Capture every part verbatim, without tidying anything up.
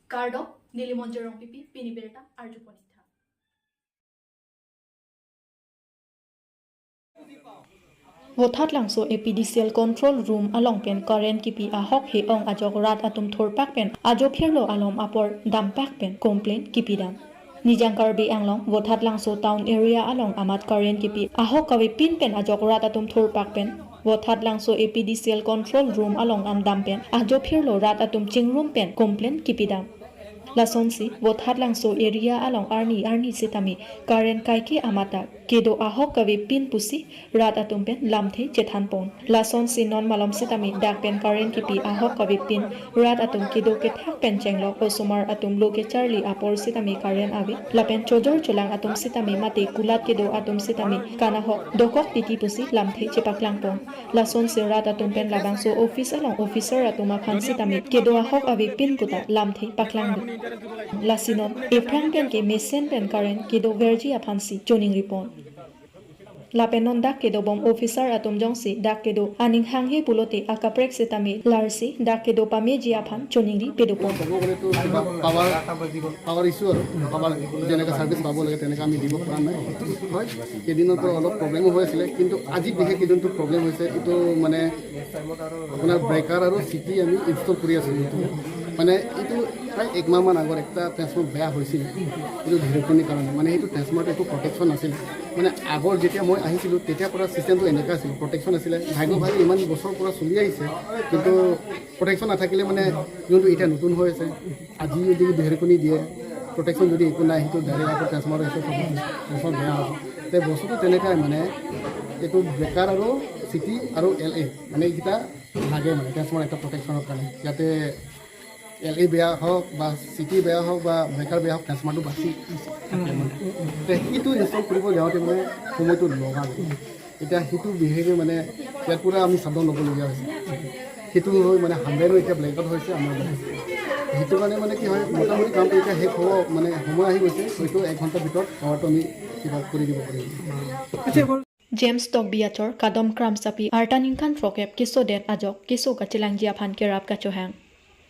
Kardom, neli Monjir Rongpipi, pini birta arjupon-ik tha. Vothatlangso A P D C L control room along pen current kipi ahok he-ong ajok rat atum thurpak pen ajo phirlo alom apor dampak pen complaint kipidam. Nijang Karbi Anglong Vothatlangso town area along amat current kipi ahok kavepin pen ajok rat atum thurpak pen Vothatlangso A P D C L control room along amdam pen ajo phirlo rat atum chingrum pen complaint kipidam. Lasonsi Vothatlangso area along arni arni sitame current kaike amat ta kedo ahok kavepin pusi rat atum pen lamthe chethanpon. Lasonsi non malom sitame dak pen current kipi ahok kavepin rat atum kedo kethak pen chenglok, osomar atum lo kecharli apor sitame current ave. Lapen chojor cholang atum sitame mate kulat kedo atum sitame kan ahok dokok titi pusi lamthe chepaklangpon. Lasonsi rat atum pen labangso office along officer atum aphan sitame kedo ahok avepin puta lamthe paklangdun. Lasi non ephrang pen ke mesen pen current kedoverji aphansi choningripon. Lapen non dak kedobom officer atum jongsi dak kedo aning hanghe pulote akaprek sitame larsi dak kedo pameji aphan choningri pedopon. ক'ব গ'লেতো কিবা power power issue আৰু পাৱাৰ যেনেকৈ ছাৰ্ভিচ পাব লাগে তেনেকৈ আমি দিব পৰা নাই। হয়, কেইদিনৰ পৰা অলপ প্ৰব্লেমো হৈ আছিলে, কিন্তু আজি বিশেষ কেইদিনটো প্ৰব্লেম হৈছে। এইটো মানে আপোনাৰ ব্ৰেকাৰ আৰু চিটি আমি ইনষ্টল কৰি আছোঁ। এইটো মানে এইটো প্ৰায় এক মাহমান আগত একটা ট্ৰেন্সফৰ্মাৰ বেয়া হৈছিল, এইটো ঢেৰেকনিৰ কাৰণে। মানে সেইটো ট্ৰেন্সফৰ্মাৰটো একো প্ৰটেকশ্যন নাছিল। মানে আগৰ যেতিয়া মই আহিছিলোঁ তেতিয়াৰ পৰা ছিষ্টেমটো এনেকুৱা আছিল, প্ৰটেকশ্যন আছিলে। ভাগ্য ভাল, ইমান বছৰৰ পৰা চলি আহিছে, কিন্তু প্ৰটেকশ্যন নাথাকিলে মানে যোনটো এতিয়া নতুন হৈ আছে, আজি যদি ঢেৰেকনি দিয়ে, প্ৰটেকশ্যন যদি একো নাই, সেইটো ডাইৰেক্ট আকৌ ট্ৰেন্সফৰ্মাৰ হৈছে, ট্ৰেন্সফৰ্মাৰ বেয়া হ'ব। তে বস্তুটো তেনেকুৱাই মানে, এইটো ব্ৰেকাৰ আৰু চিটি আৰু এল এ মানে এইকেইটা লাগে মানে ট্ৰেন্সফৰ্মাৰ এটা প্ৰটেকশ্যনৰ কাৰণে, যাতে এল এ বেয়া হওক বা চিটি বেয়া হওক বা ব্ৰেকাৰ বেয়া হওক, ট্ৰেন্সফৰ্মাৰটো বাচি থাকে মানে। তে সেইটো ইনষ্টল কৰিব যাওঁতে মানে সময়টো লগালে। এতিয়া সেইটো বিশেষকৈ মানে ইয়াত পূৰা আমি চাবধান ল'বলগীয়া হৈছে। সেইটো হৈ মানে হাণ্ড্ৰেডো এতিয়া ব্লেংকআউট হৈছে আমাৰ মানে। সেইটো কাৰণে মানে কি হয়, মোটামুটি কামটো এতিয়া শেষ হ'ব, মানে সময় আহি গৈছে, হয়তো এক ঘণ্টাৰ ভিতৰত পাৱাৰটো আমি কিবা কৰি দিব পাৰিম। James Tokbi achor Kadom Kramsapi arta ningkan throkep kesodet ajok keso kachelangji aphan kerap kachohang.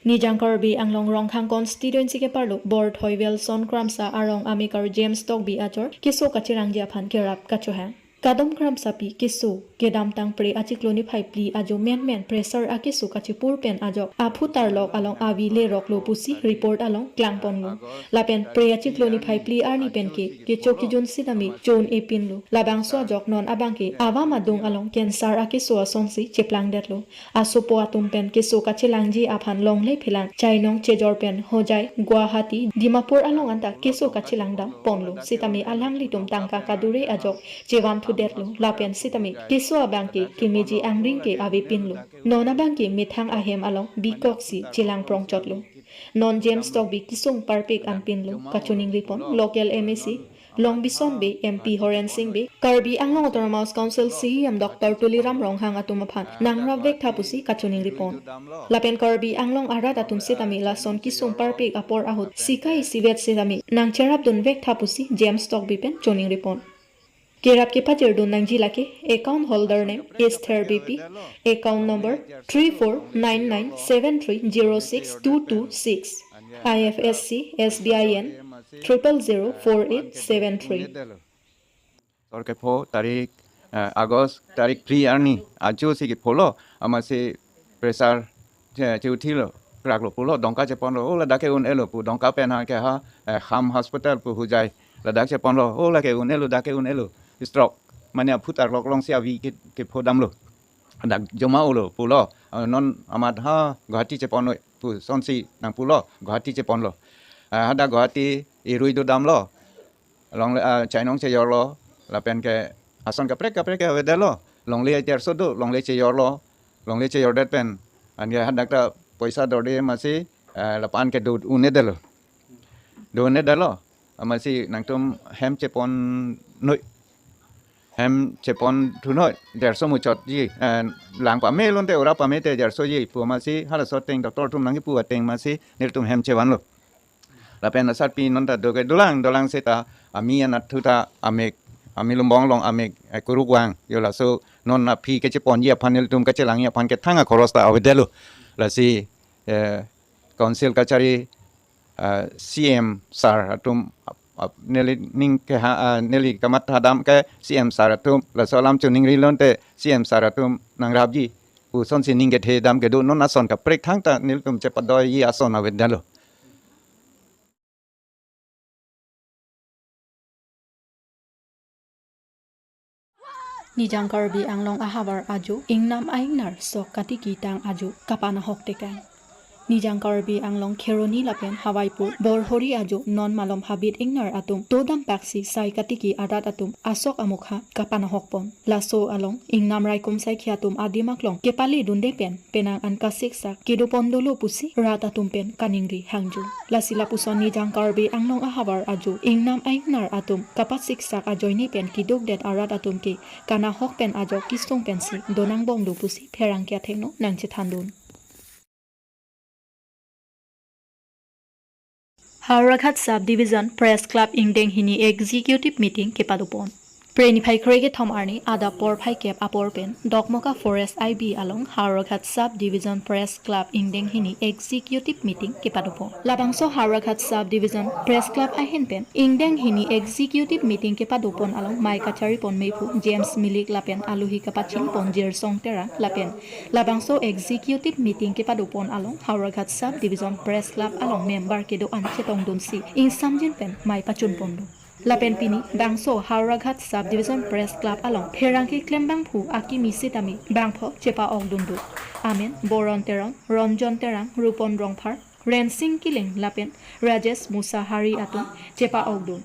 Nijang Karbi Anglong Rongkhang constituency keparlo Borthoi Welson Kramsa arong amekar James Tokbi achor keso kachelangji aphan kerap kachohang. Kadom Kramsapi keso kedamtang Phre achiklo niphai phli ajo menmen pressure akeso kachepur pen ajok aphu tarlok along avi leroklo pusi report along klangponlo. Lapen Phre achiklo niphai phli arni pen ke kecho kejun sitame chon-e pinlo. Labangso ajok non abang ke avam adung along cancer akeso asonsi cheplangdetlo. Asopo atum pen keso kachelangji aphan longle phelang chainong chejor pen Hojai, Guwahati, Dimapur along anta keso kachelangdam ponlo. Sitame alanglitum tangka kadure ajok chevan thudetlo. Lapen sitame keso abang ke kemeji angring ke avepinlo. Non abang ke methang ahem along bikoksi chelang prongchotlo. Non James Tokbi kesung parpik anpinlo, kachoningripon local M A C Longbison Bey, M P Horen Sing Bey, Karbi Anglong Autonomous Council C E M Doctor Tuliram Ronghang atum aphan nangrapvek tha pusi kachoningripon. Lapen Karbi Anglong arat atum sitame lason kesung parpik apor ahut sikai isivet sitame nangcherapdunvek tha pusi James Tokbi pen choningripon. Kerap kepajirdun nangji lake, account holder name Esther B P, account number three four nine nine seven three zero six two two six, I F S C S B I N triple zero four eight seven three. Tor kepho tarik, eh, August tarik phli arni ajo si kepholo, amatsi pressure che, cheuthilo, kraklo pulo, dongka cheponlo, o ladak ke un-elo pu, dongka pen ha ke ha, eh, Ham Hospital pu Hojai, ladak cheponlo, o lake un-elo, dak ke un-elo, stroke, mane aphu tarlok alongsi avi ke, kephodamlo. Dak joma olo pulo, eh, non amat ha Guwahati cheponlo pu sonsi nangpulo, Guwahati cheponlo. Eh, hadak Guwahati irui dodamlo, longle, ah, chainong cheyorlo, lapen ke ason kaprek kaprek ke avedetlo, longle cherso do, longle cheyorlo, longle cheyordet pen, anke hadak ta poisa dorde amatsi, eh, lapu-an ke do un-edetlo. Do un-edetlo, amatsi nangtum hem cheponnoi. Hem chepon thunoi, derso muchotji, eh, lang pame lonte ora pame te dersoji pu amatsi halaso ateng doctor atum nangkipu ateng amatsi nelitum hem chevanlo. Lapen asarpi non ta doke dolang, dolang seta ami anatthu ta amek, ami lumbong along amek, eh, kuruk vang, yo laso non aphi kecheponji aphan nelitum kachelangji aphan kethang akhoros ta avedetlo. Lasi, eh, council kachari ah, C M sir atum ap- ap- neli ning ke ha, ah, neli kamatha dam ke C M sir atum laso alam choningri lonte C M sir atum nangrapji pu asonsi ning kethe dam kedo, non ason kaprek thangta nelitum chepadoiji ason avedetlo. Nijang Karbi Anglong ahavar ajo, ingnam aingnar sok katiki tang ajo kapanahok tekang. Nijang Karbi Anglong Kheroni lapen Hawaipur Borhori ajo non malom habit ingnar atum dodam paksi sai katiki arat atum asok amokha kapanahok pon. Laso along ingnam raikom saikhi atum adim aklong kepale dunde pen penang an kasiksak kedo pon dolo pusi rat atum pen kaningri hangjo. Lasi lapuson Nijang Karbi Anglong ahavar ajo ingnam aingnar atum kapasiksak ajoine pen kidukdet arat atum ke kanahok pen ajok kisung pensi donangbom do pusi pherangke athengno nangchethandun. Howraghat Sub Division Press Club ingdeng hini Executive Meeting kepadopon. Phre niphai krekethom arni adap porphai kep apor pen Dokmoka Forest I B along Howraghat Sub Division Press Club ingdeng hini Executive Meeting kepadopon. Labangso Howraghat Sub Division Press Club ahin pen ingdeng hini Executive Meeting kepadopon along mei kacharipon mephu James Milik lapen alohi kapachinipon Jirsong Terang lapen labangso Executive Meeting kepadopon along Howraghat Sub Division Press Club along member kedo-an chetongdunsi ingsamjin pen mei pachunpon do. Lapen pini bangso Howraghat Sub Division Press Club along pherangke klembangphu akimi sitame bangpho chepa-okdun do. Amen Boron Teron, Ronjon Terang, Rupon Rongphar, Rensing Killing lapen Rajesh Musahari atum chepa-okdun.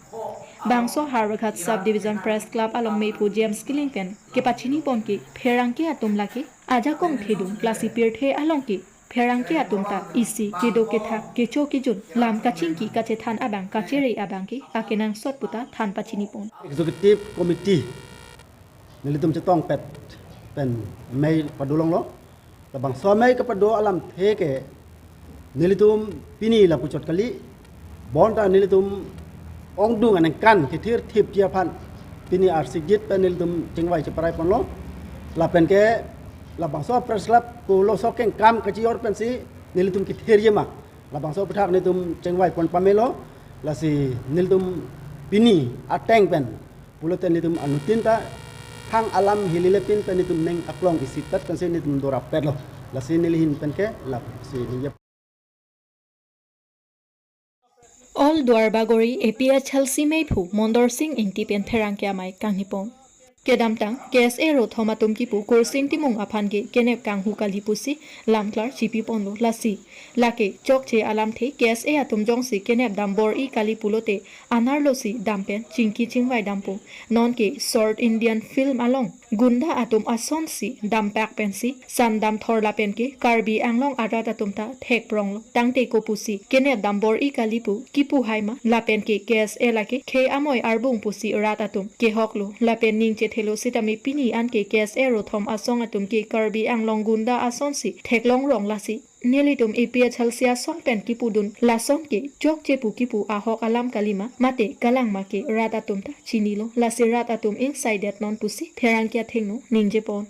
Bangso Howraghat Sub Division Press Club along mephu James Killing pen kepachinipon ke pherangke atum lake ajakong thedung, lasi pirthe along ke pherangke atum ta isi kedo kethak kecho kejun lam kachingki kachethan abang kachere abang ke akenangsot puta than pachinipon. Executive Committee nelitum chetongpet pen mei padolonglo. Labangso mei kepado alamthe ke nelitum pini lapuchot kali. Bonta nelitum ongdung aningkan kethirthipji aphan pini arsikjit pen nelitum chingvai cheparai ponlo. Lapen ke labangso Press Club kolo so kengkam kachior pensi nelitum kethirji ma, labangso aphuthak nelitum chingvai pon pamelo. Lasi nelitum pini ateng pen pulote nelitum anuttin ta thang alam hililepin pen nelitum ning aklong isipet pensi nelitum dorapetlo. Lasi neli ahin pen ke lasi neli All Duarbagori A P H L C mephu Mondor Sing Ingti pen pherangke amei kanghipon. Kedamtang K S A rothom atum kipu Kursing Timung aphan ke kenep kanghu kali pusi lamklar chipiponlo, lasi lake chokche alamthe K S A atum jongsi kenep dam bor-i kali pulote anerlo si dam pen chingki chingvai dampo. Nonke short Indian film along gunda atum asonsi dampak pensi sandam thor lapen ke Karbi Anglong arat atum ta thekpronglo. Tangte kopusi kenep dam bor-i kali pu kipu hai ma, lapen ke K S A lake khei amoi arbung pusi rat atum kehoklo lapen ning chethelo sitame pini anke K S A rothom asong atum ke Karbi Anglong gunda asonsi theklongrong, lasi nelitum A P H L C asong pen kipudun lason ke chokche pu kipu ahok alam kalima mate kalang ma ke rat atum ta chinilo, lasi rat atum ingsaidet non pusi pherangke athengno ningjepon.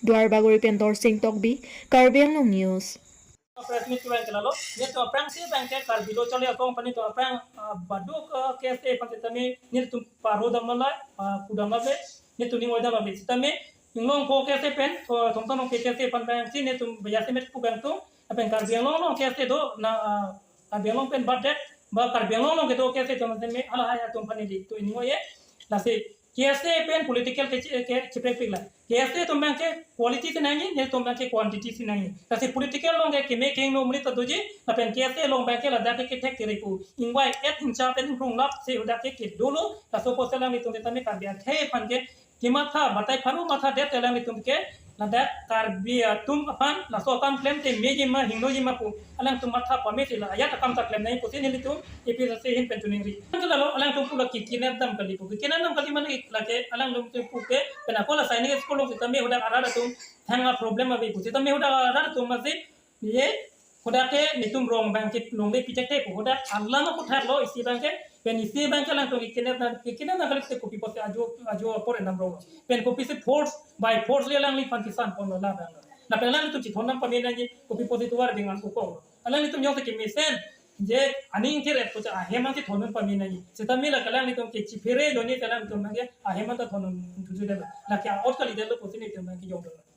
Duarbagori pen Dorsing Tokbi, Karbi Anglong News. Press meet kevang ke lalo, netum aphrangsi abang ke Karbi Lo Charli Asong aphan netum aphrang, ah, baduk, ah, K S A aphan sitame netum paro dam lalo, ah, kudam lalo, netum ning oi dam lalo sitame inglong ko K S A pen, to, tong tong ke K S A aphan abangsi netum baya semet pu abang tum, abang Karbi Anglong along K S A do, na, ah, Karbi Anglong pen badet, ba Karbi Anglong along kedo K S A atum sitame, hala hai atum aphan nelitum ning oi-e, lasi K S A pen political ke, ke, ke cheprekpik la. K S A atum abang ke quality si nangji, netum abang ke quantity si nangji. Lasi political along ke keme kengno monit ta doji, lapen K S A along abang ke ladak ke kethek kere pu. Ingvai et ingcha pen ingrung lap si hadak ke kedolo, laso apotsi alanglitum sitame Karbi akhei aphan ke kematha batai pharo mathadet alanglitum ke ladak Karbi atum aphan laso akam klemte meji ma hingnoji ma pu alangtum matha pame si la ajat akam ta klem nangji pusi nelitum A P H L C ahin pen choningri. Lalo alangtum pu la ki kinep dam kali pu. Kinep dam kali mane lake alangtum pu ke pen ako la Sainik School along sitame hadak arat atum thang a problem ave pu. Sitame hadak arat atum masi ye hadak ke netum rong abang ke longle pichek te pu hadak alam ako thar lo isi abang ke pen isi abang ke alangtum ki kinep dam, ki kinep dam kali si kopi apotsi ajo, ajo apor endam rong lo. Pen kopisi force, by force le alangliphan kisan ponlo la abang. Lapen alanglitum chithon dam pame nangji kopi apotsi tovar bingan ukong lo. Alanglitum jongsi kemesen Je aning thir et pucha ahem an si thondun pame nangji. Seta mila kalang nelitum ke chiphere joni kalang nelitum ke ahem an ta thondun thuju de. Lake a-ot kalidetlo pusi nelitum ke jongdun.